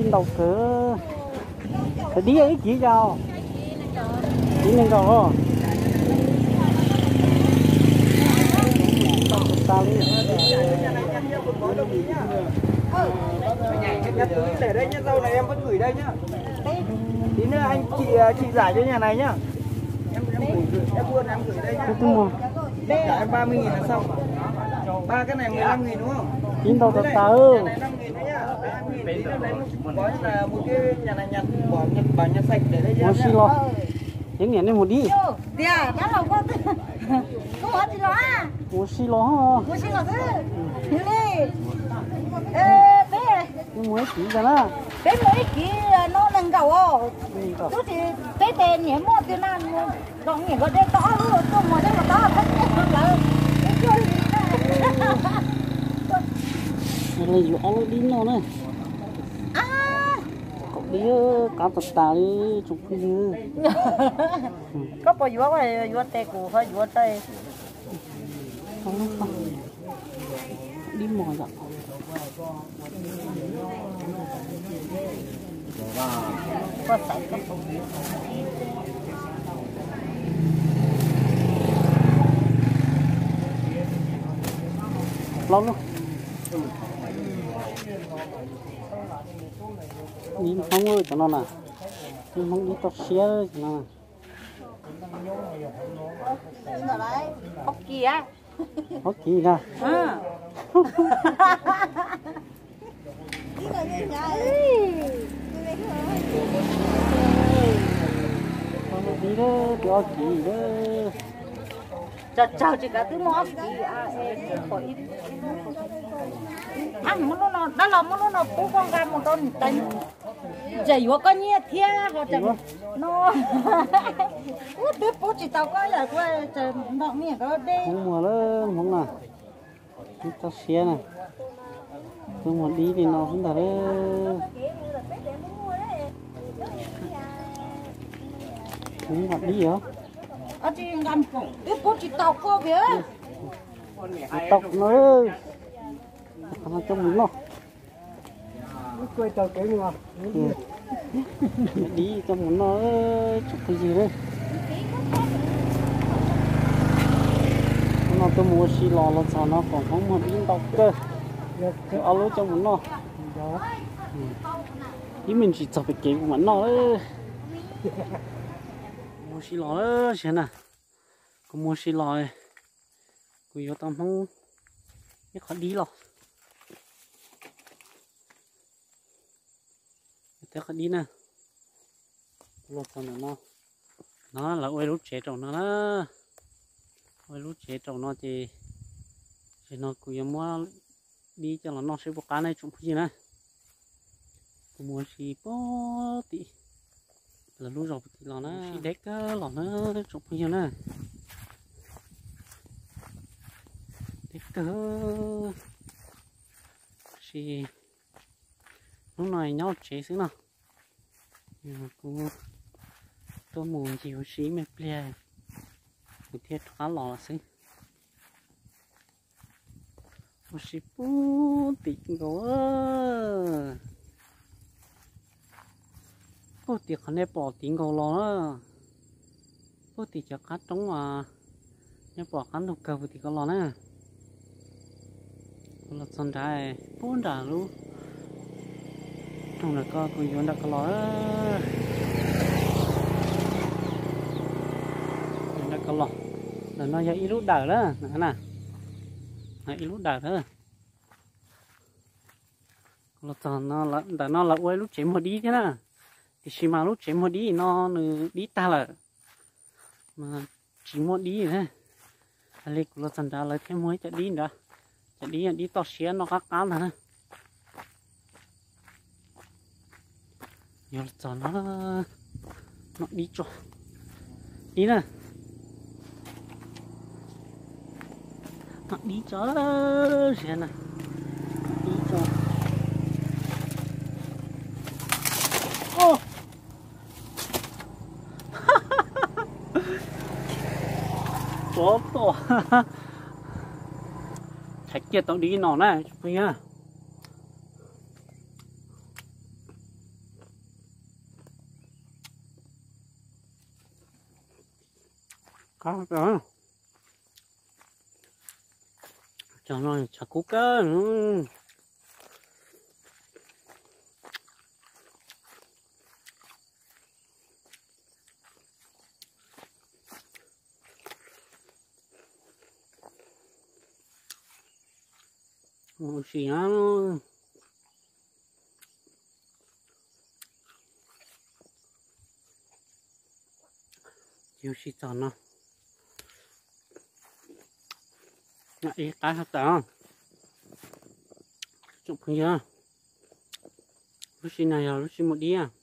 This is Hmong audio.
Ntau kawg. Kawg dib ib kiv yau. Ib neeg nkaus os. Tas li. Tí nữa anh chị, chị giải cho nhà này nhá. Em, em gửi, em buôn em gửi đây nhá. Trả em ba mươi nghìn là xong. Ba cái này mười lăm nghìn đúng không? Ib ntau tas tas. Cái này năm nghìn đấy nhá. Hai nghìn tí nữa lấy một gói là một cái nhà này nhặt, bỏ nhặt, bảo nhặt sạch để đây cho em nhá. Ua si los. Ces niam nej mus dib. Tiag, dab laug koj, koj ua tsis los a? Ua si los. Ua si los xwb. Yog li, peb, nej mus ib kiv ntag na. Peb mus ib kiv no nees nkaum os. Tub tsis, peb tes niam muaj twg na, kom niam nkawd de tau ob lub tuaj muag saib puas tau peb lawv. Peb cuag li na. Yuav ob lub dib noj na. Kaum dib qab tas tas li tsoom phooj ywg. Koj puas yuav, yuav tes kuv ho yuav tais. Dib mos yom. Los lub. Dib Hmoob cov no na. Dib Hmoob dib toj siab cov no na. Hauv Kiv na. Dib, dib ob kiv. Tsawg tsawg tsis kav twb muaj ob kiv. Muab lub no, dab laug muab lub no pub koj nqa mus rau niam tais. Tseem yuav koj nyiaj thiab ho tseem no. Twb pub tsis tau koj yam kuv tseem npom niam koj deb. Hmoob muag lawm, Hmoob na. Dib toj siab na. Tuaj muag dib li no xwb ntag lawm. Hmoob muag dib os. Twb pub tsis tau koj. Tau no, qhov no coj mus noj. Dib coj mus noj tsoom phooj ywg. Hnub no tuaj mus ua si los, los txog no pom Hmoob muag dib ntau kawg. Ob lub coj mus noj. Ib me ntsis txog pem kev kuv mam noj. Mus ua si los siav na. Kuv mus ua si los, kuv yuav tau Hmoob ib qho dib los. Tau qho dib na. Kuv los txog ntawm no, no lawv ua ib lub tsev rau no na. Ua ib lub tsev rau no ces, ces no kuv yuav muab dib coj los noj seb puas qab na tsoom phooj ywg na. Kuv mus ua si puag tim lawv lub zos puag tim los na. Ua si deb kawg los na tsoom phooj ywg na. Deb kawg. Tab sis hnub no nyob tsev xwb no. Kuv tuaj mus ncig ua si ib me pliag, kuv thiaj rov qab los xwb. Ua si puag tim nkaus, puag tim qhov nej pom tim nkaus los na. Puag tim cov qab roob, nej pom qab ntug kawg puag tim ko los na. Kuv los txog nrad, puag nram lub roog nram ko, kuv yuav nram ko los. Yuav nram ko los. Ntawm no yog ib lub dawm na, na, ib lub dawm na. Kuv los txog ntawm no lawv ua ib lub tsev muag dib thiab na, tiam sis mas lub tsev muag dib no nws dib tag lawm, mas tsis muaj dib na. Hais li kuv los txog nrad lawv thiaj muag ib co dib nrad, cov dib, dib toj siab noj qab qab ntag na. Yuav los txog no, noj dib tso, dib na, noj dib tso, siav na, dib tso. Tsov tom, thaiv kiag tau dib no na phooj ywg. Qab tas. Tshav no tshav kub kawg. Ua si na. Ua si txog no. Ib qab tas. Tsoom phooj ywg, lub sij no yog lub sij muaj dib.